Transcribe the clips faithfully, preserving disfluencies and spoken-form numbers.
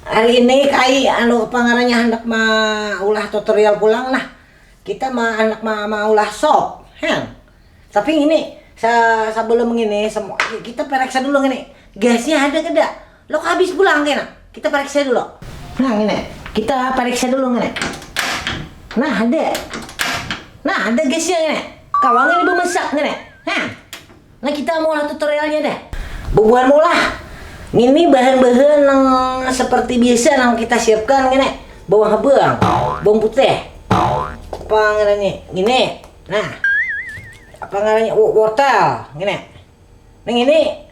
Hari ini kai anu apa ngarannya handak maulah tutorial pulang nah. Kita ma handak ma maulah sop. Heh. Tapi ini sa sebelum ini semua kita periksa dulu ini. Gasnya ada kada? Lo habis pulang kena. Kita periksa dulu. Nah, ini. Kita periksa dulu ini. Nah, ada. Nah, ada gasnya ini. Kawang ini bemasak ini. Heh. Nah, kita maulah tutorialnya deh. Bubuhan maulah. Ini bahan-bahan yang seperti biasa yang kita siapkan ini. Bawang habang, bawang putih. Apa ngarannya? Ini. Nah. Apa ngarannya? Wo- Wortel. Ini. Nah, ini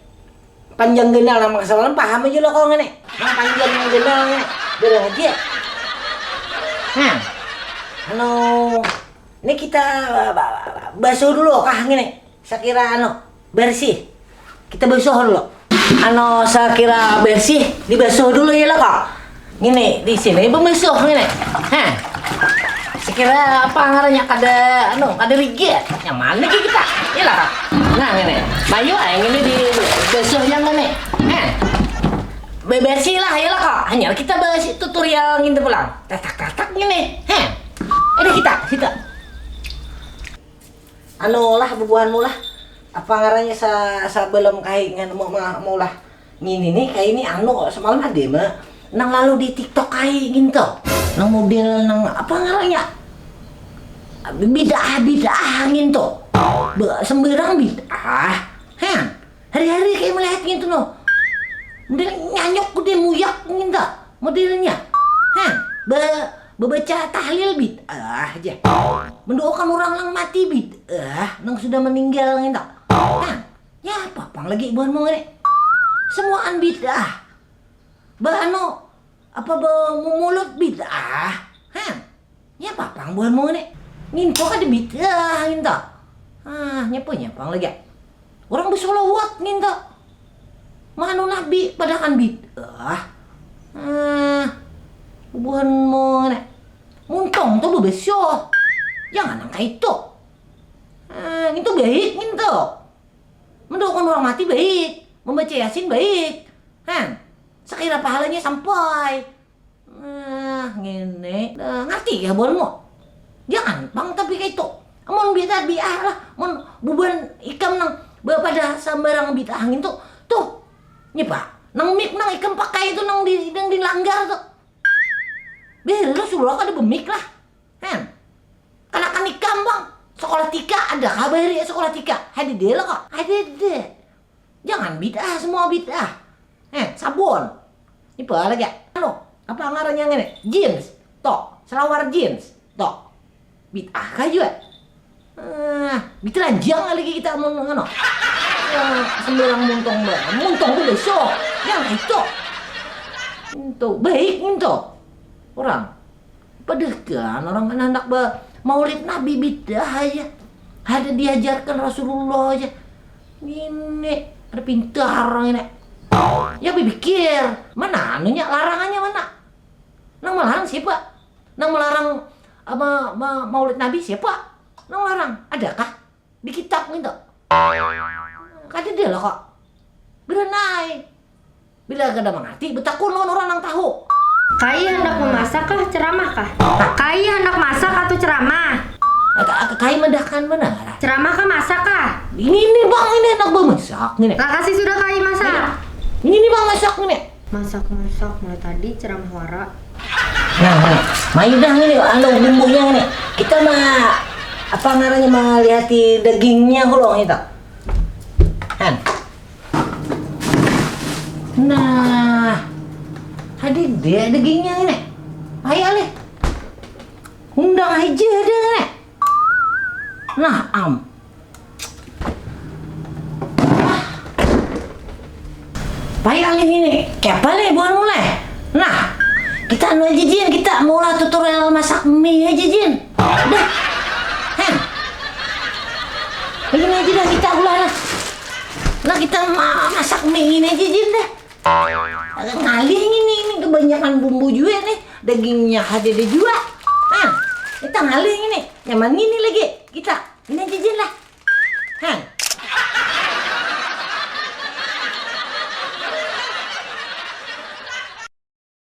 panjang ganal nama kesalahan paham aja lo kau ini. Nah, panjang ganal ini. Bilang aja. Nah. Anu ini kita ba- ba- ba- basuh dulu kah ini. Sakira anu bersih. Kita basuh dulu. Anu sakira bersih dibasuh dulu ya lah kak. Ini di sini pembasuh ini. Heh. Sekira apa ngarannya kada anu kada rigid. Yang mana lagi kita? Ya lah kak. Nah ini. Bayu yang ini di basuh yang ini. Heh. Bebersih lah ya lah kak. Hanya kita bahas tutorial gitu pulang. Tatak tatak ini. Heh. Ada kita, kita. Anu lah bubuhanmu lah. Apa ngarannya sa sebelum kai ngan mau mau lah ngini nih kai ini anu semalam ada mah nang lalu di tiktok kai gitu nang model nang apa ngarannya bidah bidah gitu sembarang bidah heh hari-hari kayak melihat gitu no model nyanyok gede muyak gitu modelnya heh be bebaca tahlil bidah aja mendoakan orang yang mati bidah nang sudah meninggal gitu heh ya apa pang lagi buhanmu ini semuaan bidah ba anu apa ba mulut bidah heh ya apa pang buhanmu ini nginto kada bidah nginto ah nyapa nyapa lagi orang bersolawat nginto manu nabi padahal bidah ah buhanmu ini muntong tuh bebesioh jangan angka itu ah itu baik nginto mendoakan orang mati baik membaca yasin baik han sekira pahalanya sampai nah ngene nah, ngerti ya buanmu jangan bang tapi kayak itu amun biar biar lah mun bubuhan ikam nang pada sembarang bita angin tuh tuh ini pak nang mik nang ikam pakai itu nang di nang dilanggar tuh biar lu suruh ada bemik lah han kanakan ikam bang sekolah tika ada kabar ya sekolah tika ada dia lah kok ada deh Jangan bid'ah semua bid'ah. Eh, sabun. Ini apa lagi? Anu, apa ngarannya ngene? Jeans. Tok, selawar jeans. Tok. Bid'ah kah juga? Ah, bitelanjang lagi kita mau ngono. Ah, sembarang muntong ba. Muntong tu besok. Yang itu. Itu baik itu. Orang Padahkan orang kan handak ba maulid Nabi bidah aja. Ada diajarkan Rasulullah aja. Ini ada pintar orang ini. Ya pikir, mana anunya larangannya mana? Nang melarang siapa? Nang melarang apa ma, maulid Nabi siapa? Nang melarang adakah? Di kitab ngintu. Kada dia lah kok. Beranai. Bila kada mangarti, betakun lawan urang nang tahu. Kai handak memasak kah ceramah kah? Kai handak masak atau ceramah? Kai madahkan banar. Ceramah kah masak kah? Ini nih bang ini handak bamasak nih. Lakasi sudah kai masak. Ini nih bang masak nih. Masak-masak mulai tadi ceramah wara. Nah, nah. Mayu dah ini anu bumbunya ini. Kita ma apa ngarannya malihati dagingnya hulo kita. Han. Nah. Hadi deh dagingnya ini. Ayo leh. Undang aja deh ini. Nah, am. Pai alih ini, kepa nih buhanmu leh. Nah, kita anu aja Jin, kita maulah tutorial masak mie aja Jin. Dah. Heh. Begini aja dah kita ulah lah. Nah, kita ma masak mie ini aja Jin dah. Ngalih ini, ini kebanyakan bumbu juga nih. Dagingnya ada deh juga. Nah, kita ngalih ini. Nyaman ini lagi. Kita ini aja Jin lah. Heh.